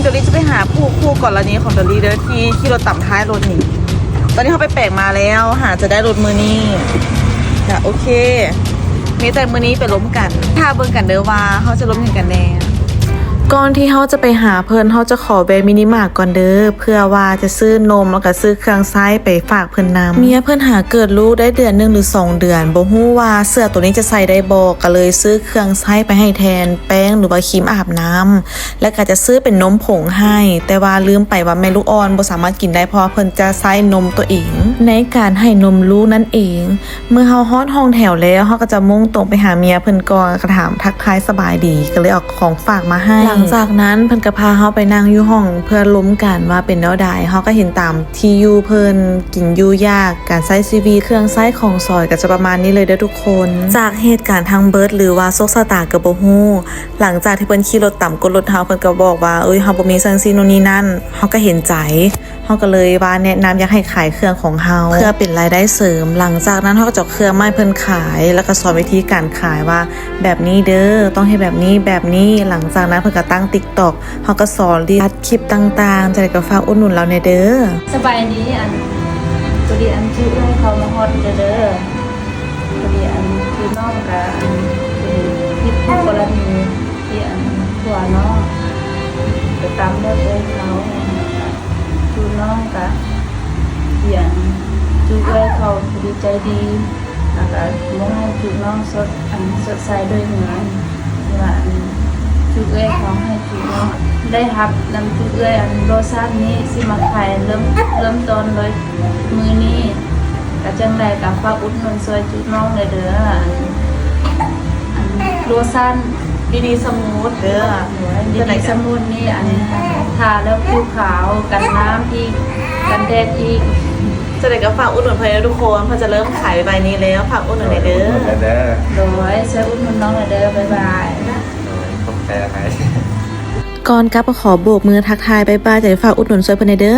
ດອລລີຈະໄປຫາຜູ້ຄູ່ກໍລະນີຂອງດອລລີເດີ ທີ່ຂີ່ລົດຕາມທ້າຍລົດນີ້. ຕອນນີ້ເຮົາໄປແປງມາແລ້ວ ຫາຈະໄດ້ລົດມື້ນີ້. ກະໂອເຄ ມີແຕ່ມື້ນີ້ໄປລົມກັນ. ຖ້າເບິ່ງກັນເດີວ່າເຮົາຈະລົມຫຍັງກັນແນ່. ກ່ອນທີ່ເຮົາຈະໄປຫາເພິ່ນ ເຮົາຈະຂໍແວ່ມິນິມາດກ່ອນເດີ ເພື່ອວ່າຈະຊື້ນົມ ແລ້ວກະຊື້ເຄື່ອງໃຊ້ໄປຝາກເພິ່ນນຳ. ເມຍເພິ່ນຫາເກີດລູກໄດ້ເດືອນໜຶ່ງຫຼືສອງເດືອນ ບໍ່ຮູ້ວ່າເສື້ອໂຕນີ້ຈະໃສ່ໄດ້ບໍ່ ກະເລີຍຊື້ເຄື່ອງໃຊ້ໄປໃຫ້ແທນ ແປ້ງ ຫຼືວ່າຄຣີມອາບນ້ຳ ແລ້ວກະຈະຊື້ເປັນນົມຜົງໃຫ້ ແຕ່ວ່າລືມໄປວ່າແມ່ລູກອ່ອນບໍ່ສາມາດກິນໄດ້ ເພາະວ່າເພິ່ນຈະໃຊ້ນົມໂຕເອງໃນການໃຫ້ນົມລູກນັ້ນເອງ. ເມື່ອເຮົາຮອດຫ້ອງແຖວແລ້ວ ເຮົາກໍຈະມຸ່ງຕົງໄປຫາເມຍເພິ່ນກ່ອນ ກໍຖາມທັກທາຍສະບາຍດີ ກໍເລີຍເອົາຂອງຝາກມາໃຫ້. ຫຼັງຈາກນັ້ນເພິ່ນກໍພາເຮົາໄປນັ່ງຢູ່ຫ້ອງເພື່ອລົມກັນວ່າເປັນແນວໃດ. ເຮົາກໍເຫັນຕາມທີ່ຢູ່ເພິ່ນ ກິນຢູ່ຢາກ ການໃຊ້ຊີວິດ ເຄື່ອງໃຊ້ຂອງສອຍ ກໍຈະປະມານນີ້ເລີຍເດີທຸກຄົນ. ຈາກເຫດການທັງເບິດ ຫຼືວ່າໂຊກຊະຕາກໍບໍ່ຮູ້ ຫຼັງຈາກທີ່ເພິ່ນຂີ່ລົດຕາມກົ້ນລົດເຮົາ ເພິ່ນກໍບອກວ່າ ເອີຍ ເຮົາບໍ່ມີຊັ້ນຊີ້ໂນ່ນນີ້ນັ້ນ ເຮົາກໍເຫັນໃຈ ເຮົາກໍເລີຍວ່າແນະນຳຢາກໃຫ້ຂາຍເຄື່ອງຂອງເຮົາ ເພື່ອເປັນລາຍໄດ້ເສີມ. ຫຼັງຈາກນັ້ນເຮົາກໍຈະເອົາເຄື່ອງມາໃຫ້ເພິ່ນຂາຍ ແລ້ວກໍສອນວິທີການຂາຍວ່າ ແບບນີ້ເດີ ຕ້ອງເຮັດແບບນີ້ ແບບນີ້. ຫຼັງຈາກນັ້ນເພິ່ນກໍຕັ້ງຕິກຕັອກ ເຮົາກໍສອນລີດ ອັດຄລິບຕ່າງໆ. ຈັ່ງໃດກໍຝາກອຸດໜູນລາວແດ່ເດີ. ສະບາຍດີ ອັນ ພໍດີອັນ ຈຸເອື້ອຍເຂົາມາຮອດເດີ. ພໍດີອັນ ຈຸນ້ອງກະອັນ ເປັນຜິດຄູ່ກໍລະນີ ທີ່ອັນຜົວນ້ອງໄປຕຳລົດເອື້ອຍເຂົາ ຈຸນ້ອງກະ ທີ່ອັນ ຈຸເອື້ອຍເຂົາພໍດີໃຈດີ ແລ້ວກະບໍ່ໃຫ້ຈຸນ້ອງຊົດ ອັນ ຊົດໃຊ້ດ້ວຍເງິນ ທີ່ວ່າອັນ ຈຸເອື້ອຍເຂົາໃຫ້ຈຸນ້ອງ ໄດ້ຮັບນຳຈຸເອື້ອຍ ອັນ ໂລຊັນນີ້ຊິມາຂາຍ ເລີ່ມ ເລີ່ມຕົ້ນເລີຍມື້ນີ້. ກະຈັ່ງໃດກະຝາກອຸດໜູນຊ່ວຍຈຸນ້ອງແດ່ເດີ ອັນ ອັນໂລຊັນດີດີສະມູດເດີ. ໂດຍ ດີດີສະມູດນີ້ ອັນ ທາແລ້ວຜິວຂາວ ກັນນ້ຳອີກ ກັນແດດອີກ. ຈັ່ງໃດກໍຝາກອຸດໜູນເພິ່ນເດີທຸກຄົນ ເພິ່ນຈະເລີ່ມຂາຍໃບນີ້ແລ້ວ ຝາກອຸດໜູນແດ່ເດີ. ໂດຍ ຊ່ວຍອຸດໜູນນ້ອງແດ່ເດີ. ບາຍບາຍ. ໂດຍ ຂອບໃຈຫຼາຍ. ກ່ອນກັບກໍຂໍໂບກມືທັກທາຍບາຍບາຍ ຈັ່ງໃດຝາກອຸດໜູນຊ່ວຍເພິ່ນແດ່ເດີ.